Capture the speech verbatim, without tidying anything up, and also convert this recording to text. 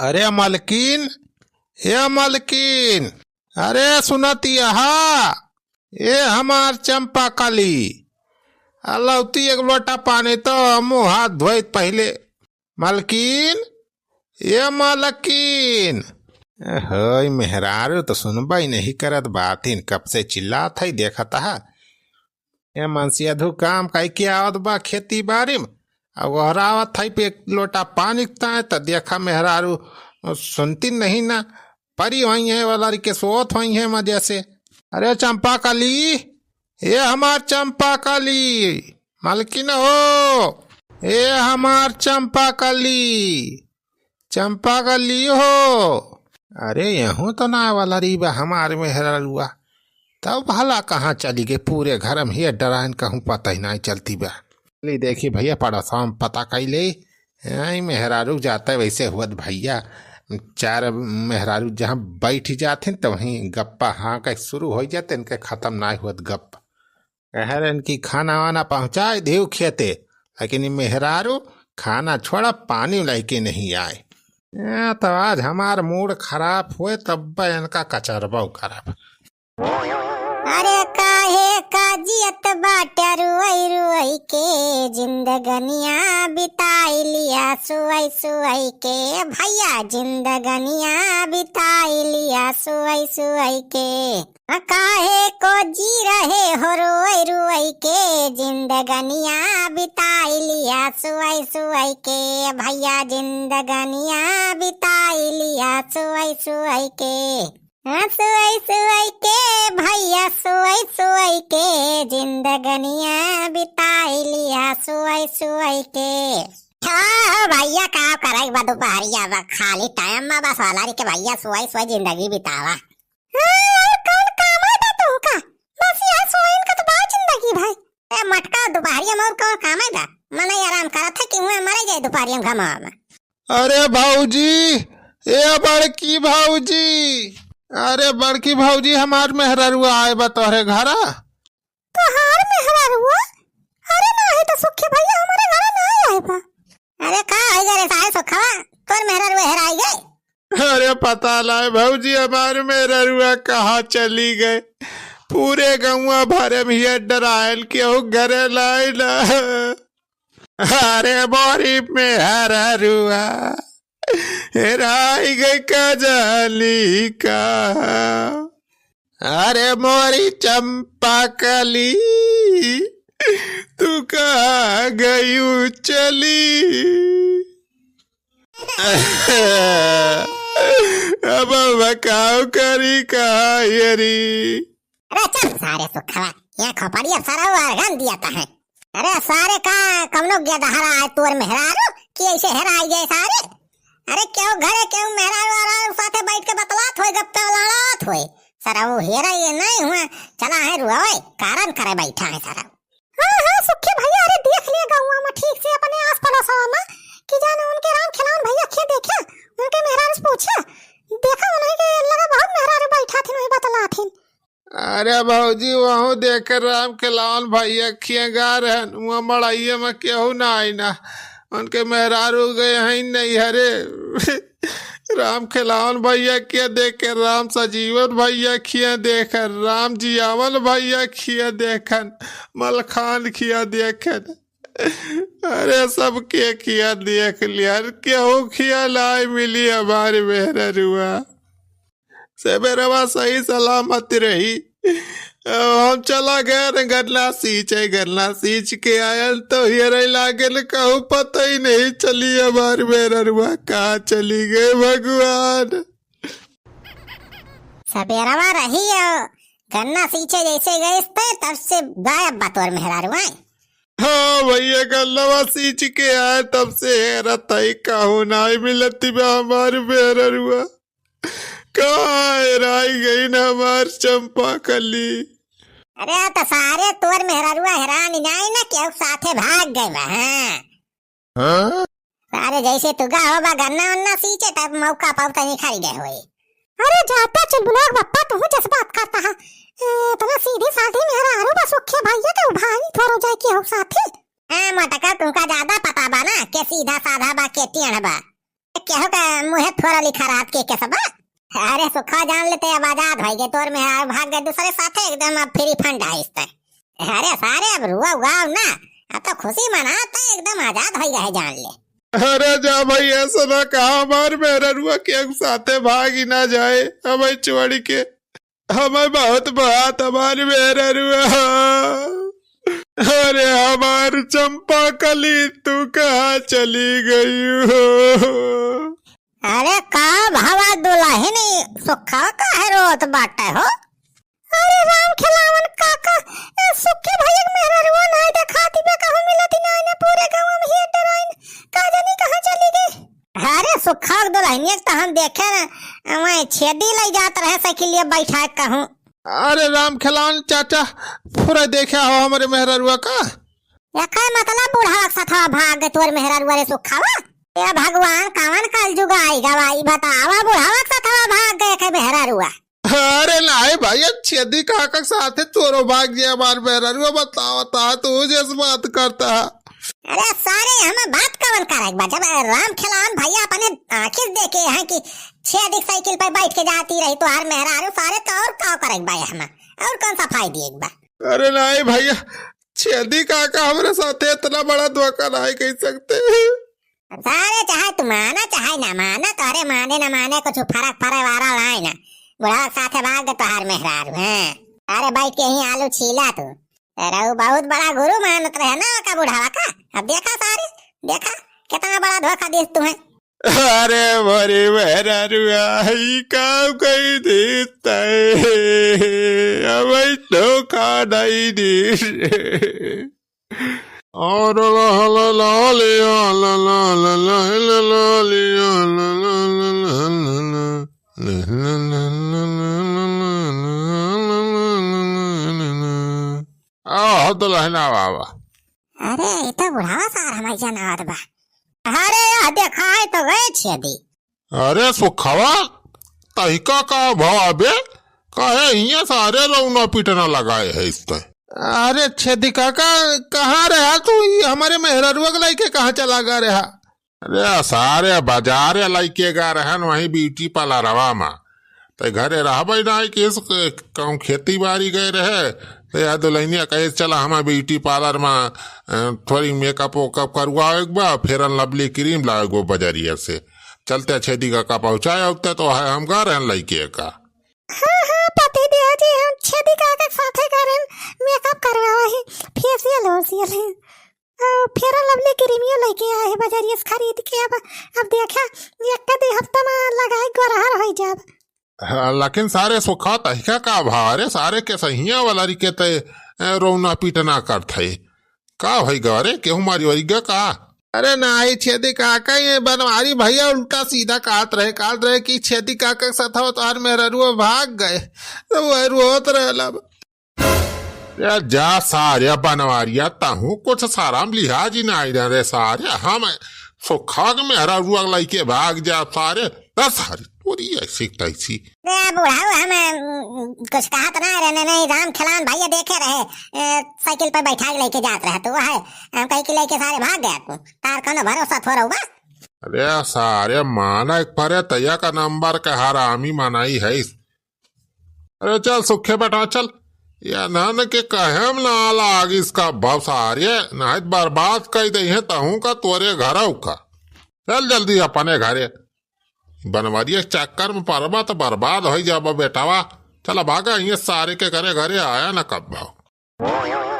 अरे मलकिन, ए मलकिन, अरे सुनतिया हा, ए हमार चंपा कली, अलौती एक लोटा पानी तो मुँह हाथ धोइत पहिले। मलकिन, ए मलकिन। होय मेहरारू तो सुनबई नहीं करत बातिन, कब से चिल्लात है, देखत हा। ए मनसियाधू काम कइके आवत बा खेती बारी में, अब ओहरावत है पे एक लोटा पानी ताय, त देखा मेहरारू सुनती नहीं ना, परी होइहैं वाला रिके सोत होइहैं मजे से। अरे चंपा कली, ए हमार चंपा कली, मलकिन हो, ए हमार चंपा कली, चंपा कली हो। अरे यहूँ तो ना वाला री बा हमार मेहरारुआ, तब भला कहाँ चली गई? पूरे घर में ही डराइन कहूँ पता ही नाहीं चलती बा। ली देखी भइया, पड़ोसवा में पता कइले, आई मेहरारू जाता है वैसे हुअत भइया, चार मेहरारू जहाँ बैठ जाथिन तो वहीं गप्पा हाँ कह शुरू होइ जाते, इनके खतम नाहीं हुअत गप। कहरन कि खाना वाना पहुँचाइ दिहु खेते, लेकिन ई मेहरारू खाना छोड़ा पानी लइके नहीं आए। ए, तो आज हमार मूड खराब होए तब इनका कचरबउ करब। अरे काहे का जियत बाटे रुअइ रुअइ के, जिंदगनिया बिताइ लिया सुअइ सुअइ के, भइया जिंदगनिया बिताइ लिया सुअइ सुअइ के। काहे को जी रहे हो रोई रोई के, जिंदगनिया बिताई लिया सोई सोई के, भइया जिंदगनिया बिताई लिया सोई सोई के। हाँ, सोई सोई के, भइया सोई सोई के, जिंदगनिया बिताई लिया सोई सोई के। हाँ हो भइया, का करे बा दुपहरिया बा, खाली टाइम में बस वाला री के भइया सोई सोई जिंदगी बितावा। हाँ, और कौन काम है बा तुमका? बस यह सोइन का तो बा जिंदगी भाई। ए मटका, दुपहरिया में और कौन काम है बा? मनई आराम करत है कि हुआ मरे जाए दुपहरिया में घमावा में। अरे भौजी, ए बड़की भौजी, अरे बड़की भौजी, हमार मेहरारुआ आए बा तोहरे घरा। तोहार मेहरारुआ? अरे नाही तो सुखी भइया हमारे घरे नाही आए बा। अरे का होइ गए रे सारे सुखवा, तोर मेहरारुआ हेराई गए? अरे पता नाहीं भौजी, हमार मेहरारुआ कहाँ चली गए। पूरे गउँवा भरे में हिया डरायल, केहू घरे नाहीं ना। अरे मोरी मेहरारुआ हेराई गए, का जानी कहाँ। अरे मोरी चंपा कली, तू कहाँ गयू चली? अब बताओ करी कहाँ ये री? अरे चुप सारे सुखवा, यहाँ खोपड़ी अब सारा वो अर्घन दिया था है। अरे सारे का कमनो गया दहरा है तोर मेहरारू कि ऐसे हेराई गए सारे? अरे केहू घरे केहू मेहरारू आरारू साथे बैठ के बतलात होए, गप्पे लड़ात होए। सारा वो हेरा ये नहीं हुआ, चला है रुआवे, कारण करे बैठा है सारा। हाँ, हाँ, सुखी भइया, अरे देख लिया गउँवा में ठीक से अपने आस पड़ोसवा में कि जाने उनके राम खिलावन भइया खिया देखे, उनके मेहरारू से पूछे, देखा उन्हीं के लगा बहुत मेहरारू बैठा थिन, वही बतला थिन। अरे भौजी, वहूँ देखे राम खिलावन भइया खिया गा रहन, वहाँ मड़ाइये में केहू ना आई ना, उनके मेहरारू गए हैं नैहरे। राम खिलावन भइया खिया देखे, राम सजीवन भइया खिया देखन, राम जियावन भइया खिया देखन, मलखान खिया देखन। अरे सबके खिया देख लिया, केहू खिया नाहीं मिली हमारी मेहररुआ। सबेरवा सही सलामत रही। हम चला गए न गन्ना सींचे, गन्ना सींच के आयल तो हियरे लागे न कहूँ पता ही नहीं चली हमार मेहररुआ कहाँ चली गए भगवान। सबेरवा रही हो, गन्ना सींचे जैसे गए थे तब से गायब बा तोर मेहरारू आए। हाँ भइया, गन्नवा सींच के आए तब से हेरत हई कहूँ नाहीं मिलती बा हमार मेहररुआ। कहाँ हेराई गई न हमार चंपा कली? अरे, तो सारे तोर मेहररुआ हेरानी नाहीं न, केहू साथे भाग गए बा, हाँ। हाँ? सारे जैसे तू गा हो बा गन्ना उन्ना सींचे, तब मौका पाऊ तनी खरीदे होई। अरे, जाता चुलबुलवा बप्पा, तू जस बात करता है। ए, इतना सीधी साधी मेहरारू बा सुखे भइया, तो भाई थोड़ो जाए केहू साथे। हाँ, मटका, तुमका ज्यादा पता बा ना, के सीधा साधा बा, के टेढ़ बा। केहू का मुँहे थोड़ा लिखा रहत के, के सब? अरे सुखा, जान लेते अब आजाद होइ गए, तोर मेहरारू भाग गए दूसरे साथे, एकदम अब फ्री फंड है इस तय। अरे सारे अब रुआ उगाओ ना, अब तो खुशी मनाते एकदम आजाद होइ गए, जान ले। अरे जा भाई, ऐसा ना कहा, हमार मेहरारुआ के साथे भाग ही ना जाए, हमें छोड़ के। हमें बहुत बात हमार मेहरारुआ। अरे हमार चंपा कली, तू कहाँ चली गई हो? अरे का भवा दुलहिनी, सुखा काहे रोत बाटे हो? अरे राम खेलावन काका, ए सुखी भैया के मेहरारुआ नाई देखाती बा, कहूँ मिलती नाई ना, पूरे गाँव में ही डराइन, का जानी कहाँ चली गई। अरे सुखा के दुलहिनिया के तो हम देखे ना, वहीं छेदी लई जात रहे साइकिलिया बैठा के कहूँ। अरे राम खेलावन चाचा, पूरा देखे हो हमरे मेहरारुआ का? एकर मतलब बुढ़ावा के साथवा भाग गए तोर मेहरारुआ रे सुखावा? ए भगवान, कवन कलजुग आई गवा, ई बतावा, बुढ़ावा के साथवा भाग गए के मेहरारुआ? अरे नाई भैया, छेदी काका के साथे तोरो भाग गए हमार मेहरारुआ, बतावा ता तू जैसे बात करता। अरे सारे, हमें बात कवन करे के बा, जब राम खेलावन भैया अपने आँखी से देखे हैं कि छेदी के साइकिल पर बैठ के जाती रही तोहार मेहरारू, सारे तो और का करे के बा हमें, और कौन सफाई दिए के बा? अरे नाई भैया, छेदी काका हमरे साथे इतना बड़ा धोखा नाई कई सकते। सारे चाहे तू माना चाहे ना माना, तोहरे माने ना माने कुछ फर्क पड़े वाला नाई ना। बुढ़ावा के साथे भाग गए तोहार मेहरारू, हैं? अरे बैठ के ही आलू छीला तू। अरे वो बहुत बड़ा गुरु मानत रहे ना का बुढ़ावा का। अब देखा सारे, देखा कितना बड़ा धोखा दिस तुम्हें। अरे मोरी मेहरारुआ, ई काम कई देता है, अब धोखा नहीं दे। और ला ला ला लिया, ला ला ला ला ला ला लिया, ला ला ला ला ला। आह, दुलहिना बाबा। अरे, ई तो बुढ़ावा सार हमार जनावत बा। अरे, यह देखाए तो गए छेदी। अरे सुखवा, तहिका का भवा बे? काहे हियाँ सारे रौना पीटना लगाए है इस तय? अरे छेदी काका, कहाँ रहा तू? ई हमरे मेहररुआ के लइके कहाँ चला गा रहा? अरे सारे बाजारे लइके गा रहन, वहीं ब्यूटी पार्लरवा मा। तै घरे रहबे नाई कि इस कहूँ खेती बारी गए रहे, तो यह दुलहिनिया कहे, "चला हमार ब्यूटी पार्लर मा, अ, थोड़ी मेकअप वेकअप करवावे के बा, फेयर एंड लवली क्रीम लावे के बा बजरिया से।" चलते छेदी काका पहुँचाए होते तो है हम गा रहन लइके का। हाँ, हाँ, पति देव जी, हम छेदी काका के साथे गा रहन मेकअप करवावे ही, फेशियल वेशियल ही। अ, फेयर एंड लवली क्रीमियो लइके आए हैं बजरिया से खरीद के। अब, अब देखा, एक आध हफ्ता मा लगाए गोरहर होइ जाब। हाँ, लेकिन सारे सुखा तहिका का भा रे, सारे के सहिया वाला रिके ते, ए, रौना पीटना करत है। का भई गा रे, केहू मारी वारी गा का? अरे नाई छेदी काका, ये बनवारी भैया उल्टा सीधा कहत रहे, कहत रहे कि छेदी काका के साथ हो तोहार मेहररुआ भाग गए, तो वह रोत रहल अब। ए जा सारे बनवारिया, तहूँ कुछ शरम लिहाज ही नाई रहे रे सारे, हम सुखा के मेहररुआ लइके भाग जा सारे, ए सारे तोरी ऐसी तैसी। ए बुढ़ऊ, हम, उम, कुछ कहत ना रहे, नहीं, राम खेलावन भैया देखे रहे, ए, साइकिल पर बैठा के लइके जात रहे, तो वह हम कही कि लइके सारे भाग गया तू, तार कौनो भरोसा थोड़ा बा। अरे सारे माना एक परे तैया का नंबर का हरामी मनाई है। अरे चल सुखे बेटा चल, ये नन के कहेम ना लाग इसका भाव सारे, नहीं बर्बाद कई दे हैं तहूँ का तोरे घरऊ का। चल जल्दी अपने घरे, बनवारिया के चक्कर में परबा तो बर्बाद होइ जाबा बेटावा। चला भागा, ये सारे के घरे, घरे आया ना कब भाव।